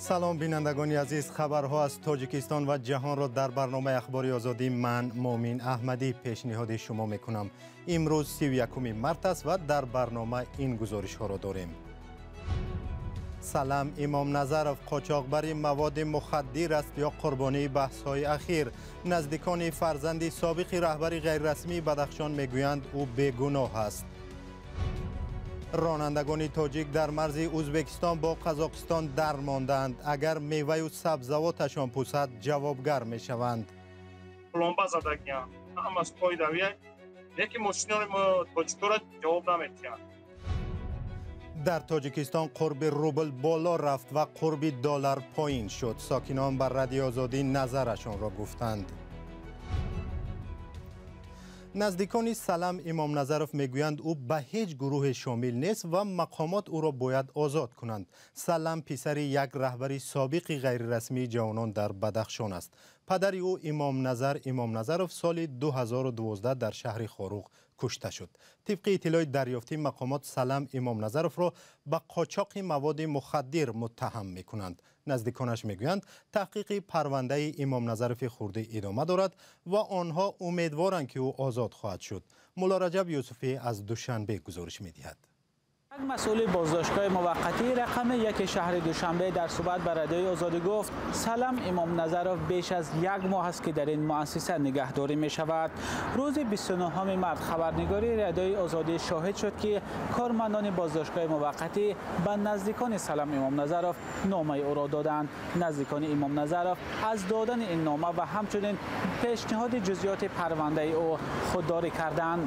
Салом, бинандагони азиз. Хабарҳо аз Тоҷикистон ва ҷаҳонро дар барномаи Ахбори Озодӣ ман Мӯмин Аҳмадӣ пешниҳоди шумо мекунам. Имрӯз 31 март аст ва дар барнома ин гузоришҳоро дорем. Салам Имомназаров қочоқбари маводи мухаддир аст ё қурбонии баҳсҳои ахир? Наздикони фарзанди собиқи раҳбари ғайррасмии Бадахшон мегӯянд, ӯ бегуноҳ аст. Ронандагони тоҷик дар марзи Ӯзбекистон бо Қазоқистон дармондаанд. Агар меваю сабзавоташон пусад, ҷавобгар мешаванд. Пломба задагиям, ҳамаш қоидавия, лекин мошинои мо тоҷикора ҷавоб наметиҳанд. Дар Тоҷикистон қурби рубл боло рафт ва қурби доллар поин шуд. Сокинон ба Радиои Озодӣ назарашонро гуфтанд. Наздикони Салам Имомназаров мегӯянд, ӯ ба ҳеҷ гурӯҳе шомил нест ва мақомот ӯро бояд озод кунанд. Салам писари як раҳбари собиқи ғайрирасмии ҷавонон дар Бадахшон аст. Падари ӯ Имомназар Имомназаров соли 2012 дар шаҳри Хоруғ кушта шуд. Тибқи иттилои дарёфтии мақомот, Салам Имомназаровро ба қочоқи маводи мухаддир муттаҳам мекунанд. Наздиконаш мегӯянд, таҳқиқи парвандаи Имомназарови хурдӣ идома дорад ва онҳо умедворанд, ки ӯ озод хоҳад шуд. Мулло Раҷаб Юсуфӣ аз Душанбе гузориш медиҳад. Як масъули боздоштгоҳи муваққатии рақами 1 шаҳри Душанбе дар суҳбат ба Радиои Озодӣ гуфт, Салам Имомназаров беш аз як моҳ аст, ки дар ин муассиса нигаҳдорӣ мешавад. Рӯзи 29 март хабарнигори Радиои Озодӣ шоҳид шуд, ки кормандони боздоштгоҳи муваққатӣ ба наздикони Салам Имомназаров номаи ӯро доданд. Наздикони Имомназаров аз додани ин нома ва ҳамчунин пешниҳоди ҷузъиёти парвандаи ӯ худдорӣ карданд.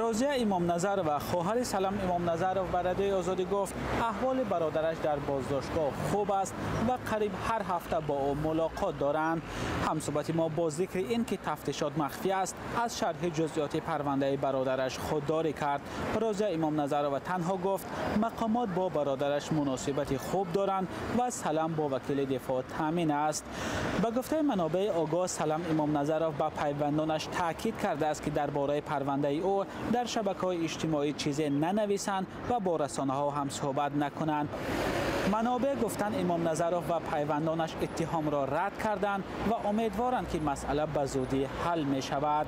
Розия Имомназарова, хоҳари Салам Имомназаров, ба Радиои Озодӣ гуфт, аҳволи бародараш дар боздоштгоҳ хуб аст ва қариб ҳар ҳафта бо ӯ мулоқот доранд. Ҳамсуҳбати мо бо зикри ин ки тафтишот махфӣ аст, аз шарҳи ҷузъиёти парвандаи бародараш худдорӣ кард. Розия Имомназарова танҳо гуфт, мақомот бо бародараш муносибати хуб доранд ва Салам бо вакили дифоъ таъмин аст. Ба гуфтаи манобеи огоҳ, Салам Имомназаров ба пайвандонаш таъкид кардааст, ки дар бораи парвандаи ӯ дар шабакаҳои иҷтимоӣ чизе нанависанд ва бо расонаҳо ҳам суҳбат накунанд. Манобеъ гуфтанд, Имомназаров ва пайвандонаш иттиҳомро рад карданд ва умедворанд, ки масъала ба зудӣ ҳал мешавад.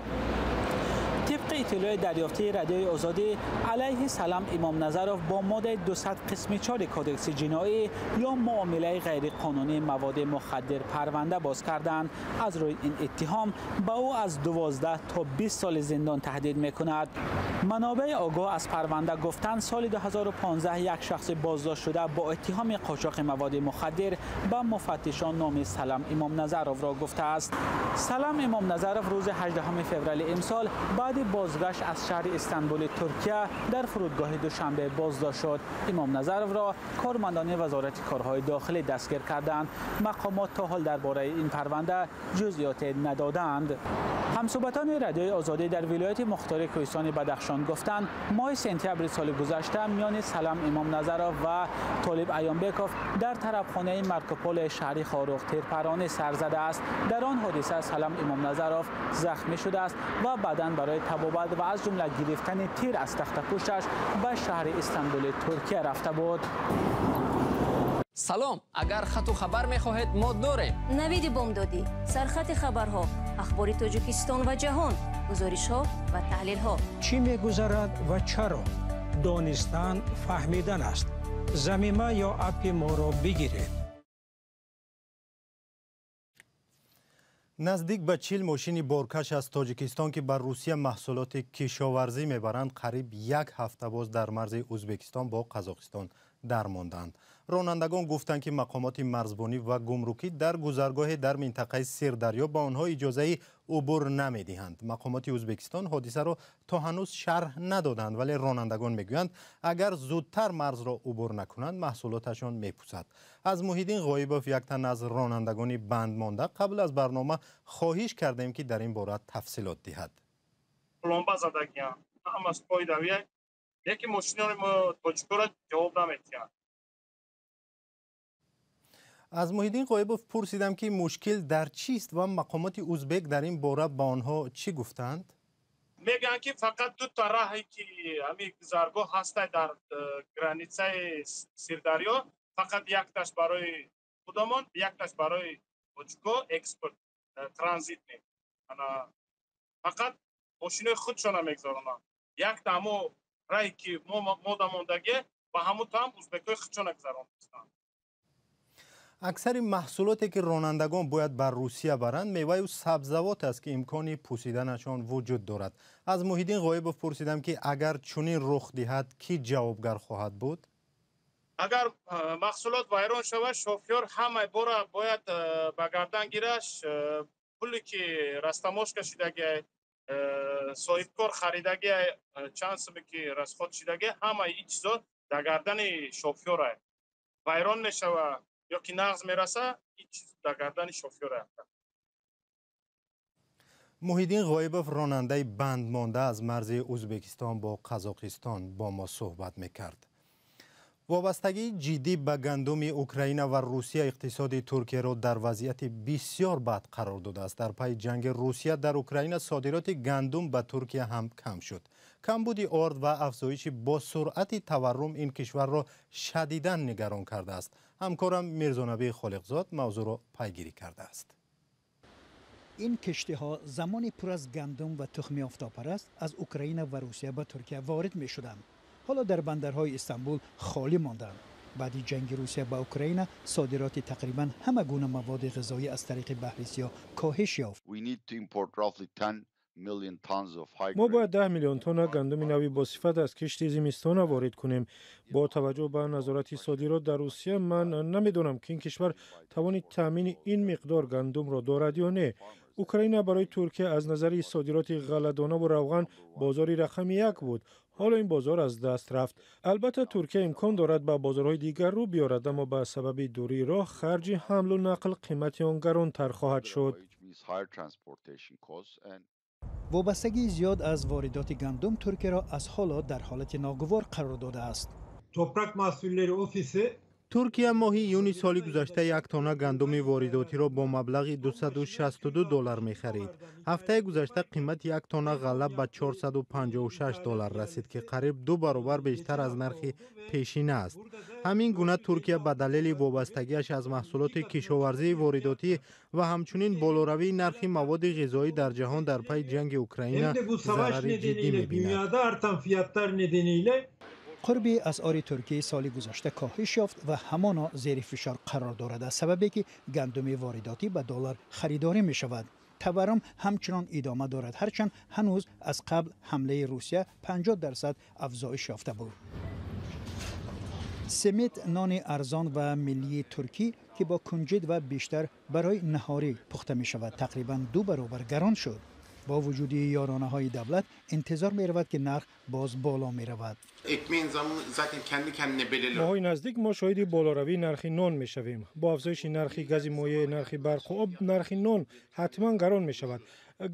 Тибқи иттилои дарёфтии Радиои Озодӣ, алайҳи Салам Имомназаров бо моддаи 200 қисми 4 Кодекси ҷиноӣ ё муомилаи ғайриқонунии маводи мухаддир парванда боз карданд. Аз рӯи ин иттиҳом ба ӯ аз 12 то 20 соли зиндон таҳдид мекунад. Манобеи огоҳ аз парванда гуфтанд, соли 2015 як шахси боздошт шуда бо иттиҳоми қочоқи маводи мухаддир ба муфаттишон номи Салам Имомназаровро гуфтааст. Салам Имомназаров рӯзи 18 феврали имсол баъди бозгашт аз шаҳри Истанбули Туркия дар фурудгоҳи Душанбе боздошт шуд. Имомназаровро кормандони Вазорати корҳои дохилӣ дастгир карданд. Мақомот то ҳол дар бораи ин парванда ҷузъиёте надоданд. Ҳамсуҳбатони Радиои Озодӣ дар вилояти мухтори Кӯҳистони Бадахшон гуфтанд, моҳи сентябри соли гузашта миёни Салам Имомназаров ва Толиб Аёнбеков дар тарабхонаи Маркополи шаҳри Хоруғ тирпаронӣ сар задааст. Дар он ҳодиса Салам Имомназаров захмӣ шудааст ва баъдан барои табобат ва аз ҷумла гирифтани тир аз тахтапӯшташ ба шаҳри Истанбули Туркия рафта буд. Салом, агар хату хабар мехоҳед, мо дорем. Навиди бомдодӣ, сархати хабарҳо, ахбори Тоҷикистон ва ҷаҳон, гузоришҳо ва таҳлилҳо. Чӣ мегузарад ва чаро? Донистан фаҳмидан аст. Замима ё аппи моро бигиред. Наздик ба 40 мошини боркаш аз Тоҷикистон, ки ба Русия маҳсулоти кишоварзӣ мебаранд, қариб як ҳафта боз дар марзи Ӯзбекистон бо Қазоқистон дармонданд. Ронандагон гуфтанд, ки мақомоти марзбонӣ ва гумрукӣ дар гузаргоҳе дар минтақаи Сирдарё ба онҳо иҷозаи убур намедиҳанд. Мақомоти Ӯзбекистон ҳодисаро то ҳанӯз шарҳ надоданд, вале ронандагон мегӯянд, агар зудтар марзро убур накунанд, маҳсулоташон мепусад. Аз Муҳиддин Ғоибов, як тан аз ронандагони банд монда, қабл аз барнома хоҳиш кардем, ки дар ин бора тафсилот диҳад. Пломба задагиям, ҳамаш қоидавия, лекин мошинои мо тоҷикора ҷавоб наметиҳанд. Аз Муҳиддин Ғоибов пурсидам, ки мушкил дар чист ва мақомоти узбек дар ин бора ба онҳо чӣ гуфтанд? Мегӯянд, ки фақат дута раҳе, ки ҳамин гузаргоҳ ҳастай дар границаи Сирдарё, Фақат якташ барои худамон, якташ барои тоҷико экспорт транзитный. Ана фақат мошинои худшона мегзаронанд. Якта ҳамо рае ки мода мондагӣ, ба ҳамун там узбекҳои худшона гузаронистанд. Аксари маҳсулоте ки ронандагон бояд ба Русия баранд, меваю сабзавот аст, ки имкони пусиданашон вуҷуд дорад. Аз Муҳиддин Ғоибов пурсидам, ки агар чунин рух диҳад, кӣ ҷавобгар хоҳад буд? Агар маҳсулот вайрон шавад, шофёр ҳамаи бора бояд ба гардан гираш. Пуле ки растаможка шидаги, соҳибкор харидаги, чанд суме ки расход шидаги, ҳамаи ин чизо дар гардани шофёра. Вайрон мешавад ё ки нағз мераса, ин чиз дар гардани шофёра. Муҳиддин Ғоибов, ронандаи бандмонда аз марзи Узбекистон бо Қазоқистон, бо мо суҳбат мекард. Вобастагии ҷиддӣ ба гандуми Украина ва Русия иқтисоди Туркияро дар вазъияти бисёр бад қарор додааст. Дар пайи ҷанги Русия дар Украина содироти гандум ба Туркия ҳам кам шуд. Камбуди орд ва афзоиши бо суръати таваррум ин кишварро шадидан нигарон кардааст. Ҳамкорам Мирзонабии Холиқзод мавзӯъро пайгирӣ кардааст. Ин киштиҳо замони пур аз гандум ва тухми офтобпараст аз Украина ва Русия ба Туркия ворид мешуданд. Ҳоло дар бандарҳои Истанбул холӣ монданд. Баъди ҷанги Русия ба Украина содироти тақрибан ҳама гуна маводи ғизоӣ аз тариқи Баҳри Сиёҳ коҳиш ёфт. Мо бояд 10 миллион тонна гандуми нави босифат аз кишти зимистона ворид кунем. Бо таваҷҷӯҳ ба назорати содирот дар Русия, ман намедонам, ки ин кишвар тавони таъмини ин миқдор гандумро дорад ё не. Украина барои Туркия аз назари содироти ғалладонаву равған бозори рақами як буд. Ҳоло ин бозор аз даст рафт. Албатта, Туркия имкон дорад ба бозорҳои дигар рӯ биёрад, аммо ба сабаби дурии роҳ, харҷи ҳамлу нақл, қимати он гаронтар хоҳад шуд. Вобастагии зиёд аз воридоти гандум Туркияро аз ҳоло дар ҳолати ногувор қарор додааст. Toprak Mahsulleri Ofisi Туркия моҳи июни соли гузашта як тонна гандуми воридотиро бо маблағи 262 доллар мехарид. Ҳафтаи гузашта қимати як тонна ғалла ба 456 доллар расид, ки қариб ду баробар бештар аз нархи пешина аст. Ҳамин гуна Туркия ба далели вобастагиаш аз маҳсулоти кишоварзии воридотӣ ва ҳамчунин болоравии нархи маводи ғизоӣ дар ҷаҳон дар пайи ҷанги Украина hem de bu savaş зарари ҷиддӣ nedeniyle мебинад. Dünyada artan fiyatlar nedeniyle Қурби асъори Туркияи соли гузашта коҳиш ёфт ва ҳамоно зери фишор қарор дорад, аз сабабе ки гандуми воридотӣ ба доллар харидорӣ мешавад. Таваррум ҳамчунон идома дорад, ҳарчанд ҳанӯз аз қабл ҳамлаи Русия 50% афзоиш ёфта буд. Семит, нони арзон ва миллии туркӣ, ки бо кунҷид ва бештар барои наҳорӣ пухта мешавад, тақрибан ду баробар гарон шуд. Бо вуҷуди ёронаҳои давлат, интизор меравад, ки нарх боз боло меравад. Ekmeğin zammı zaten kendi kendine belirler. Моҳҳои наздик мо шоҳиди болоравии нархи нон мешавем. Бо афзоиши нархи гази моеъ, нархи барқу об, нархи нон ҳатман гарон мешавад.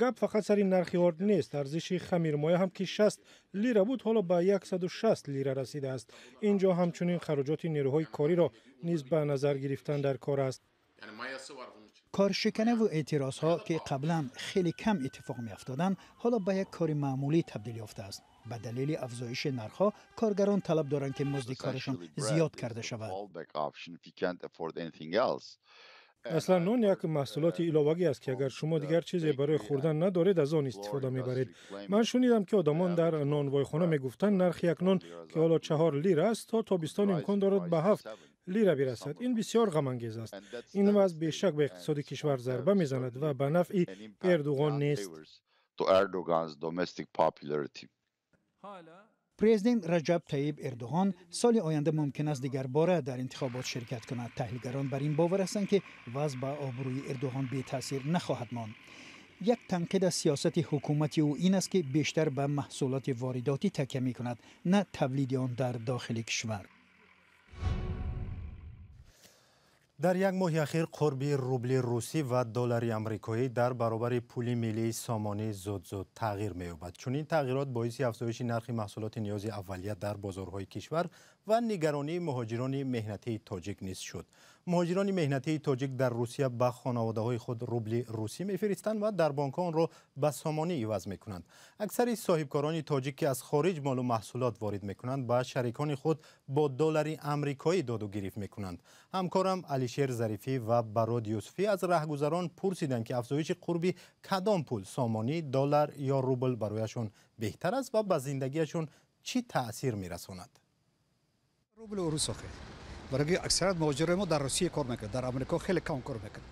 Гап фақат сари нархи орд нест. Арзиши хамирмоя ҳам, ки 60 лира буд, ҳоло ба 160 лира расидааст. Ин ҷо ҳамчунин хароҷоти нерӯҳои кориро низ ба назар гирифтан дар кор аст. Yani mayası var bunun için. Коршиканаву эътирозҳо, ки қаблан хеле кам иттифоқ меафтоданд, ҳоло ба як кори маъмулӣ табдил ёфтааст. Ба далели афзоиши нархҳо, коргарон талаб доранд, ки музди корашон Essentially, bread зиёд is карда the шавад. Fallback option if you can't afford anything else. Аслан нон як маҳсулоти иловагӣ аст, ки агар шумо дигар чизе барои хӯрдан надоред, аз он истифода мебаред. Ман шунидам, ки одамон дар нонвойхона мегуфтанд, нархи як нон, ки ҳоло 4 лира аст, то тобистон имкон дорад ба 7 лира бирасад. Ин бисёр ғамангез аст. Ин вазъ бешак ба иқтисоди кишвар зарба мезанад ва ба нафъи Эрдуғон нест. To Erdogan's domestic popularity. Президент Раҷаб Таиб Эрдоғон соли оянда мумкин аст дигарбора дар интихобот ширкат кунад. Таҳлилгарон бар ин бовар ҳастанд, ки вазъ ба обрӯи Эрдоғон бетаъсир нахоҳад монд. Як танқид аз сиёсати ҳукумати ӯ ин аст, ки бештар ба маҳсулоти воридотӣ такя мекунад, на тавлиди он дар дохили кишвар. Дар як моҳи ахир қурби рубли русӣ ва доллари амрикоӣ дар баробари пули миллии сомонӣ зуд-зуд тағйир меёбад. Чунин тағйирот боиси афзоиши нархи маҳсулоти ниёзи аввалия дар бозорҳои кишвар ва нигаронии муҳоҷирони меҳнатии тоҷик низ шуд. Муҳоҷирони меҳнатии тоҷик дар Русия ба хонаводаҳои худ рубли русӣ мефиристанд ва дар бонкҳо онро ба сомонӣ иваз мекунанд. Аксари соҳибкорони тоҷик, ки аз хориҷ молу маҳсулот ворид мекунанд, ба шарикони худ бо доллари амрикоӣ доду гирифт мекунанд. Ҳамкорам Алишер Зарифӣ ва Барод Юсуфӣ аз раҳгузарон пурсиданд, ки афзоиши қурби кадом пул, сомонӣ, доллар ё рубл, барояшон беҳтар аст ва ба зиндагиашон чӣ таъсир мерасонад. Рубли урус охе. Барои аксарият муҳоҷирони мо дар Русия кор мекунад, дар Амрико хеле кам кор мекунад.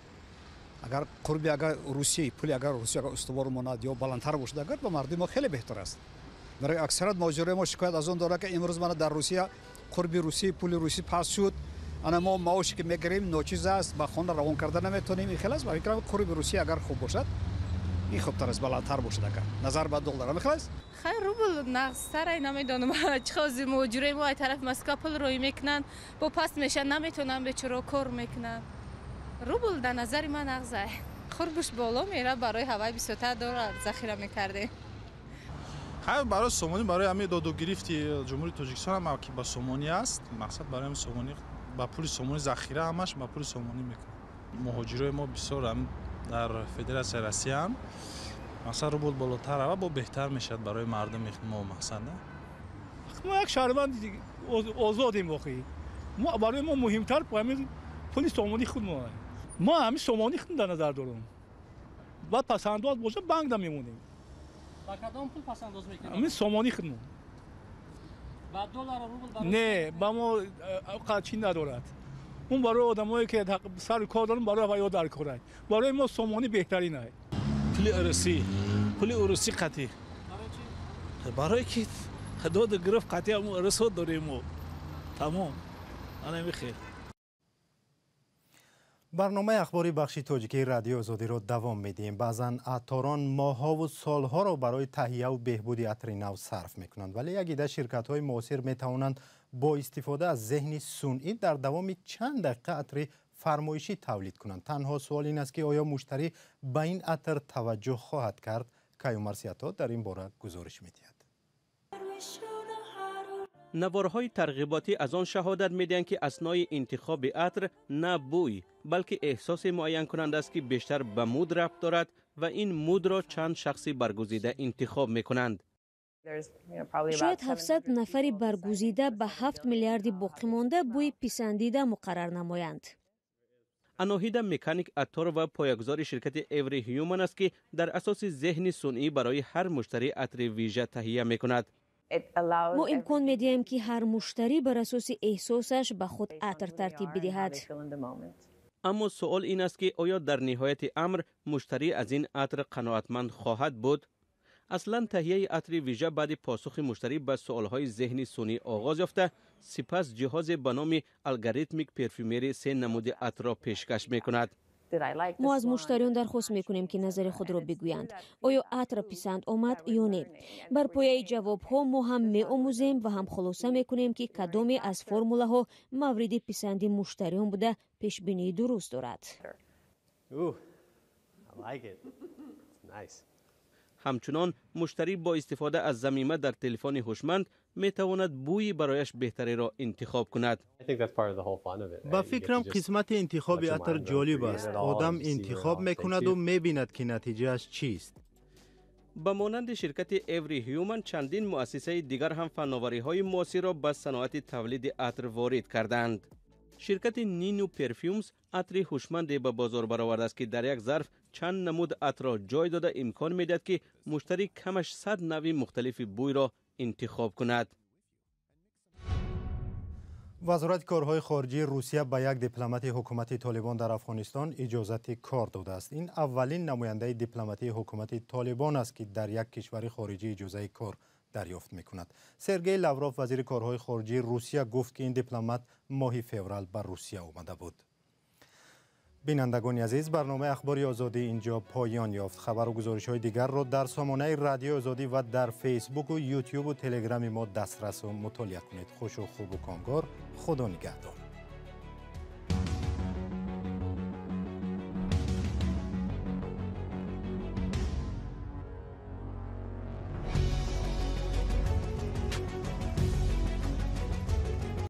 Агар қурби агар Русия, пули агар Русия агар устувор монад ё баландтар бошад, агар ба мардуми мо хеле беҳтар аст. Барои аксарият муҳоҷирони мо шикоят аз он дорад, ки имрӯз мана дар Русия қурби Русия, пули Русӣ паст шуд. Ана мо маоше ки мегирем ночиз аст, ба хона равон карда наметавонем. Ин хеле аст. Ба фикрам, қурби Русия агар хуб бошад, ин хубтар аст, баландтар бошад агар назар ба доллар. Ҳамин хел аст? Хай, рубл нағзтарай, намедонам чӣ хози. Муҳоҷирои мо ай тарафи Москва пул роӣ мекунанд, бо паст мешаванд, наметавонанд бечоро, кор мекунанд. Рубл дар назари ман нағзай. Қурбуш боло мера, барои ҳавай бисёртар доллар захира мекардем. Хай, барои сомонӣ, барои ҳамин доду гирифти Ҷумҳурии Тоҷикистон ҳам ки ба сомонӣ аст, мақсад барои ҳамин сомонӣ, ба пули сомонӣ захира, ҳамаш ба пули сомонӣ мекунад. Муҳоҷирои мо бисёр дар Федератсияи Россияам, мақсад рубл болотар рава, бо беҳтар мешавад барои мардуми мо, мақсад. Мо як шаҳрванди озодем охи. Мо, барои мо муҳимтар ҳамин пули сомонӣ худ. Мо ҳамин сомонӣ худ дар назар дорем. Баъд пасандоз бошад, банк да мемонем. Ба кадом пул пасандоз мекунед? Ҳамин сомонӣ худмон. Ба доллару рубл? Не, ба мо чӣ надорад. Он барои одамое ки сари кор доранд, барои ваё дар корад. Барои мо сомонӣ беҳтарин аст. Пули урусӣ, пули урусӣ қатӣ, барое ки доду гирифт қатӣ ҳамун урусҳо дорем мо, тамом, ана михел. Барномаи ахбори бахши тоҷикии Радиои Озодиро давом медиҳем. Баъзан атторон моҳҳову солҳоро барои таҳияву беҳбуди атри нав сарф мекунанд, вале як ида ширкатҳои муосир метавонанд бо истифода аз зеҳни сунъӣ дар давоми чанд дақиқа атри фармоишӣ тавлид кунанд. Танҳо суол ин аст, ки оё муштарӣ ба ин атр таваҷҷӯҳ хоҳад кард? Каюмар Сиято дар ин бора гузориш медиҳад. Наворҳои тарғиботӣ аз он шаҳодат медиҳанд, ки аснои интихоби атр на бӯй, балки эҳсосе муайянкунанда аст, ки бештар ба mood рабт дорад ва ин mood ро чанд шахси баргузида интихоб мекунанд. Шояд 700 нафари баргузида ба 7 миллиарди боқимонда бӯи писандида муқаррар намоянд. Аноҳида Меканик аттор ва поягузори ширкати Every Human аст, ки дар асоси зеҳни сунъӣ барои ҳар муштарӣ атри вижа таҳия мекунад. Мо имкон медиҳем, ки ҳар муштарӣ бар асоси эҳсосаш ба худ атр тартиб бидиҳад. Аммо суол ин аст, ки оё дар ниҳояти амр муштарӣ аз ин атр қаноатманд хоҳад буд? Аслан таҳияи атри вижа баъди посухи муштарӣ ба суолҳои зеҳни сунъӣ оғоз ёфта, сипас ҷиҳозе ба номи Algorithmic Perfumery се намуди атрро пешкаш мекунад. Мо аз муштариён дархост мекунем, ки назари худро бигӯянд: оё атр писанд омад ё не. Бар пояи ҷавобҳо мо ҳам меомӯзем ва ҳам хулоса мекунем, ки кадоме аз формулаҳо мавриди писанди муштариён буда, пешбинии дуруст дорад. Ooh, I like it. It's nice. Ҳамчунон муштарӣ бо истифода аз замима дар телефони ҳушманд метавонад бӯи барояш беҳтареро интихоб кунад. Ба фикрам, қисмати интихоби атр ҷолиб аст. Одам интихоб мекунаду мебинад, ки натиҷааш чист. Ба монанди ширкати Every Human, чандин муассисаи дигар ҳам фанновариҳои муосирро ба саноати тавлиди атр ворид кардаанд. Ширкати Ninu Perfumes атри ҳушманде ба бозор баровардааст, ки дар як зарф чанд намуд атрро ҷой дода, имкон медиҳад, ки муштарӣ камаш 100 навъи мухталифи бӯйро интихоб кунад. Вазорати корҳои хориҷии Русия ба як дипломати ҳукумати Толибон дар Афғонистон иҷозати кор додааст. Ин аввалин намояндаи дипломатии ҳукумати Толибон аст, ки дар як кишвари хориҷӣ иҷозаи кор дарёфт мекунад. Сергей Лавров, вазири корҳои хориҷии Русия, гуфт, ки ин дипломат моҳи феврал ба Русия омада буд. Бинандагони азиз, барномаи Ахбори Озодӣ инҷо поён ёфт. Хабару гузоришҳои дигарро дар сомонаи Радиои Озодӣ ва дар Фейсбуку, Ютюбу, Телеграми мо дастрасу мутолиа кунед. Хушу хубу комгор, Худо нигаҳдор.